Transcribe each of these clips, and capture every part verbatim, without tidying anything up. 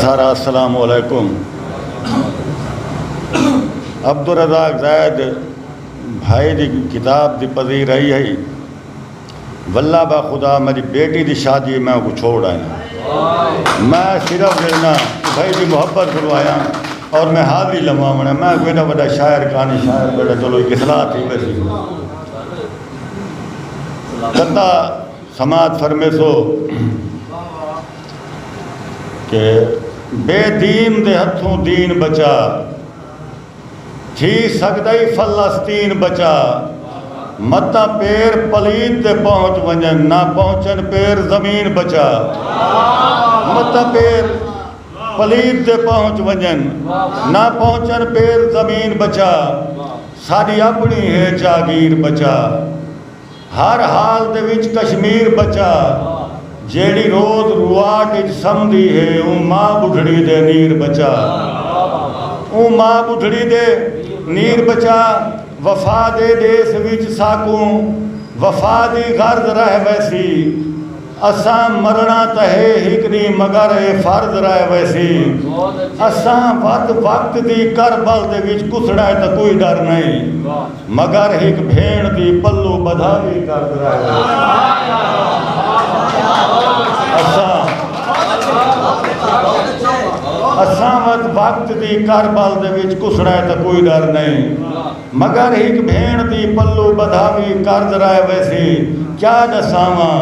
سارا السلام علیکم۔ عبدالرزاق زید بھائی دی کتاب دی پذیرائی ہئی۔ واللہ با خدا میری بیٹی دی شادی میں کو چھوڑ آیا۔ میں صرف ݙیکھنا بھائی دی محبت کولوں آیا اور میں حاضری لواوݨ آیا۔ میں کوئی ایݙا وݙا شاعر کائنی، شاعر بیٹا، چلو ایک اصلاح تھی ویسی۔ کتا سماعت فرمیسو کہ بے دین دے ہتھوں دین بچا، تھی سڳدئی فلسطین بچا۔ متاں پیر پلیت تے پہنچ ونڄن، نہ پہنچن پیر زمین بچا۔ متاں پیر پلیت تے پہنچ ونڄن، نہ پہنچن پیر زمین بچا۔ ساݙی اپݨی ہے جاگیر بچا۔ ہر حال دے وچ کشمیر بچا۔ جیڑھی روز رواٹ اچ سمدی ہے، اوں ماں ٻڈھڑی دے نیر بچا۔ اوں ماں ٻڈھڑی دے نیر بچا۔ وفا دے ݙیس وچ ساکوں وفا دی غرض رہ ویسی۔ اساں مرݨا تاں ہے ہک ݙینہہ، مگر اے فرض رہ ویسی۔ اساں وت وقت دی کربل دے وچ کسݨا ہے تاں کوئی ݙر نئیں، مگر ہک بھیݨ دی پلو ٻدھاوی کرد رہ ویسی۔ اساں، اساں وت وقت دی کربل دے وچ کسݨا ہے تاں کوئی ݙر نئیں، مگر ہک بھیݨ دی پلو ٻدھاوی کرد رہ ویسی۔ کیا ݙساواں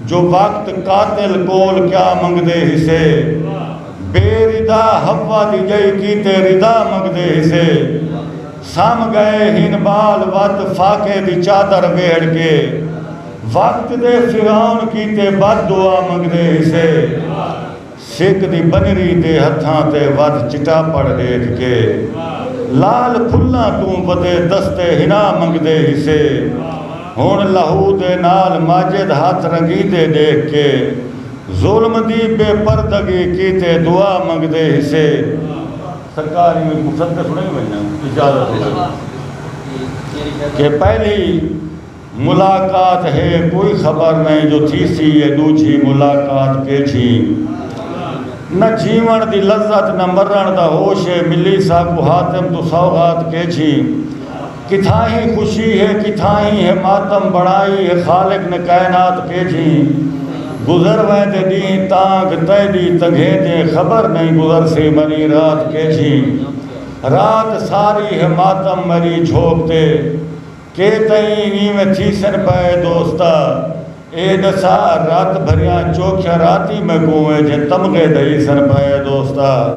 جو وقت قاتل کول کیا منگدے ہسے۔ بے ردا حوا دی ڄئی کیتے ردا منگدے ہسے۔ سم ڳئے ہن ٻال وت فاقے دی چادر ویڑھ کے۔ وقت دے فرعون کیتے بد دعا منگدے ہسے۔ سک دی بنری دے ہتھاں تے ودھ چٹاپڑ ݙیکھ کے، لال پھلاں توں ودے دستے حنا منگدے ہسے۔ ہݨ لہو دے نال ماجد ہتھ رنگیندے ݙیکھ کے، ظلم دی بے پردگی کیتے دعا منگدے ہسے۔ سرکار ایویں کوں صدقے سݨائی ونڄاں، اجازت ہووے کہ پہلی ملاقات ہے، کوئی خبر نئیں جو تھیسی اے ݙوجھی ملاقات کیجھی۔ نہ جیوݨ دی لذت نہ مرݨ دا ہوش اے، ملی ساکوں حاتم توں سوغات کیجھی۔ کتھاہیں خوشی ہے، کتھاہیں ہے ماتم، بݨائی ہے خالق نے کائنات کیجھی۔ گزر ویندے ݙینہہ تانگھ تیݙی تنگھیندیں، خبر نئیں گزرسی میݙی رات کیجھی۔ رات ساری ہے ماتم میݙی جھوک تے، کے تئیں ایویں تھیسن پئے دوستا۔ اے ݙسا رت بھریاں چوکھیاں راتیں میکوں اے جے تمغے ݙیسن پئے دوستا۔